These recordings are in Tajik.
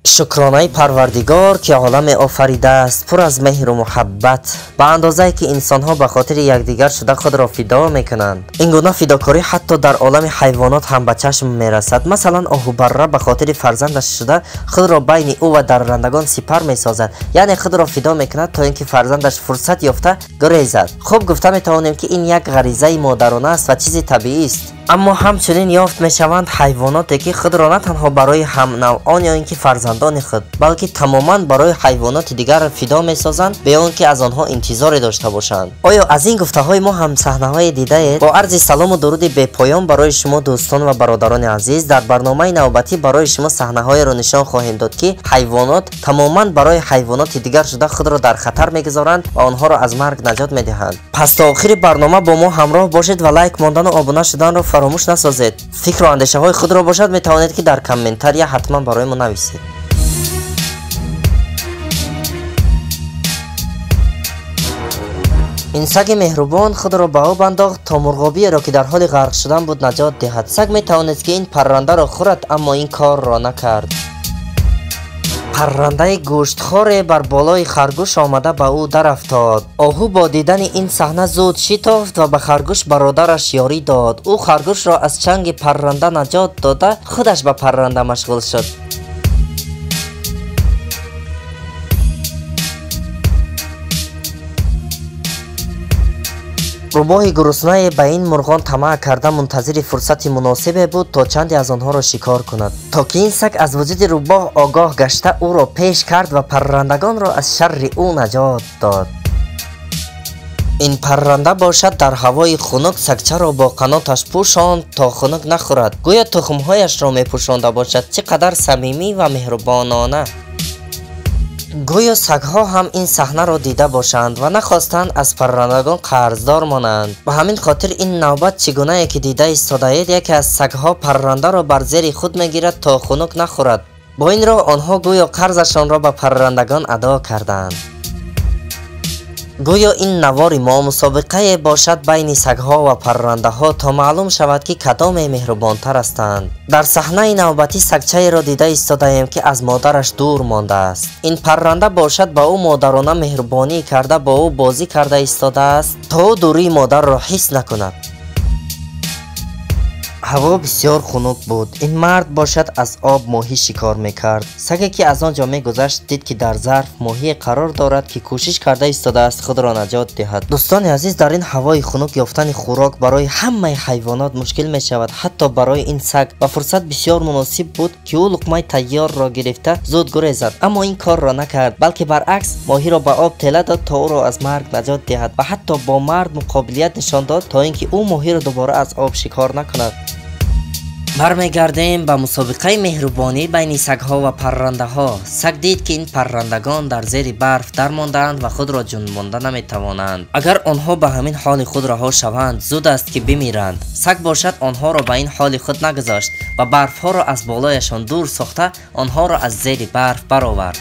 Шукронаи Парвардигор, ки оламе офаридааст пур аз меҳру муҳаббат, ба андозае ки инсонҳо ба хотири якдигар шуда худро фидо мекунанд. Ин гуна фидокорӣ ҳатто дар олами ҳайвонот ҳам ба чашм мерасад. Масалан, оҳубарра ба хотири фарзандаш шуда худро байни ӯ ва даррандагон сипар месозад, яъне худро фидо мекунад то ин ки фарзандаш фурсат ёфта гурезад. Хуб гуфта метавонем, ки ин як ғаризаи модарона аст ва чизи табиист. Аммо ҳамчунин ёфт мешаванд ҳайвоноте, ки худро на танҳо барои ҳамнавъон ё ин ки фарзандони худ, балки тамоман барои ҳайвоноти дигар фидо месозанд, бе он ки аз онҳо интизоре дошта бошанд. Оё аз ин гуфтаҳои мо ҳам саҳнаҳое дидаед? Бо арзи салому дуруди бепоён барои шумо дӯстон ва бародарони азиз, дар барномаи навбатӣ барои шумо саҳнаҳоеро нишон хоҳем дод, ки ҳайвонот тамоман барои ҳайвоноти дигар шуда худро дар хатар мегузоранд ва онҳоро аз марг наҷот медиҳанд. Пас то охири барнома бо мо ҳамроҳ бошед ва лайк мондану обуна шуданро фаромӯш насозед. Фикру андешаҳои худро бошад метавонед, ки дар комментария ҳатман барои мо нависед. Ин саги меҳрубон худро ба об андохт то мурғобиеро, ки дар ҳоли ғарқ шудан буд, наҷот диҳад. Саг метавонист, ки ин паррандаро хӯрад, аммо ин корро накард. Паррандаи гӯштхоре бар болои харгӯш омада ба ӯ дарафтод. Оҳу бо дидани ин саҳна зуд шитофт ва ба харгӯш бародараш ёрӣ дод. Ӯ харгӯшро аз чанги парранда наҷот дода, худаш ба парранда машғул шуд. Рӯбоҳи гуруснае ба ин мурғон тамаъ карда мунтазири фурсати муносибе буд, то чанде аз онҳоро шикор кунад. То ки ин саг аз вуҷуди рӯбоҳ огоҳ гашта, ӯро пеш кард ва паррандагонро аз шарри ӯ наҷот дод. Ин парранда бошад дар ҳавои хунук сагчаро бо қаноташ пӯшонд, то хунук нахӯрад. Гӯё тухмҳояшро мепӯшонда бошад. Чӣ қадар самимӣ ва меҳрубонона! Гӯё сагҳо ҳам ин саҳнаро дида бошанд ва нахостанд аз паррандагон қарздор монанд. Ба ҳамин хотир ин навбат чӣ гунае ки дида истодаед, яке аз сагҳо паррандаро бар зери худ мегирад, то хунук нахӯрад. Бо ин роҳ онҳо гӯё қарзашонро ба паррандагон адо карданд. Гӯё ин навори мо мусобиқае бошад байни сагҳо ва паррандаҳо, то маълум шавад, ки кадоме меҳрубонтар ҳастанд. Дар саҳнаи навбатӣ сагчаеро дида истодаем, ки аз модараш дур мондааст. Ин парранда бошад ба ӯ модарона меҳрубонӣ карда, бо ӯ бозӣ карда истодааст, то ӯ дурии модарро ҳис накунад. Ҳаво бисёр хунук буд. Ин мард бошад аз об моҳӣ шикор мекард. Саге, ки аз он ҷо мегузашт, дид, ки дар зарф моҳие қарор дорад, ки кӯшиш карда истодааст худро наҷот диҳад. Дӯстони азиз, дар ин ҳавои хунук ёфтани хӯрок барои ҳамаи ҳайвонот мушкил мешавад, ҳатто барои ин саг. Ва фурсат бисёр муносиб буд, ки ӯ луқмаи тайёрро гирифта зуд гурезад, аммо ин корро накард, балки баръакс моҳиро ба об тела дод, то ӯро аз марг наҷот диҳад ва ҳатто бо мард муқобилият нишон дод, то ин ки ӯ моҳиро дубора аз об шикор накунад. Бармегардем ба мусобиқаи меҳрубонӣ байни сагҳо ва паррандаҳо. Саг дид, ки ин паррандагон дар зери барф дармондаанд ва худро ҷунбонда наметавонанд. Агар онҳо ба ҳамин ҳоли худ раҳо шаванд, зуд аст, ки бимиранд. Саг бошад онҳоро ба ин ҳоли худ нагузошт ва барфҳоро аз болояшон дур сохта, онҳоро аз зери барф баровард.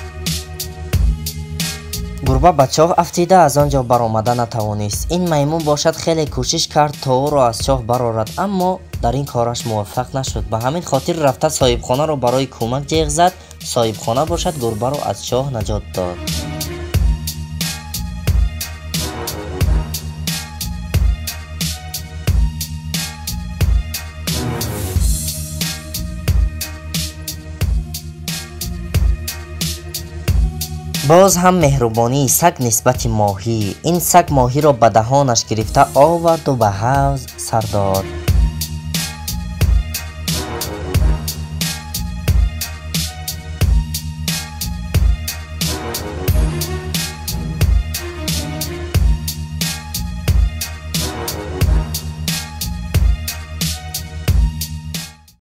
Гурба ба чоҳ афтида аз он ҷо баромада натавонист. Ин маймун бошад хеле кӯшиш кард, то ӯро аз чоҳ барорад, аммо дар ин кораш муваффақ нашуд. Ба ҳамин хотир рафта соҳибхонаро барои кӯмак ҷеғ зад. Соҳибхона бошад гурбаро аз чоҳ наҷот дод. Боз ҳам меҳрубонии саг нисбати моҳӣ. Ин саг моҳиро ба даҳонаш гирифта оварду ба ҳавз сар дод.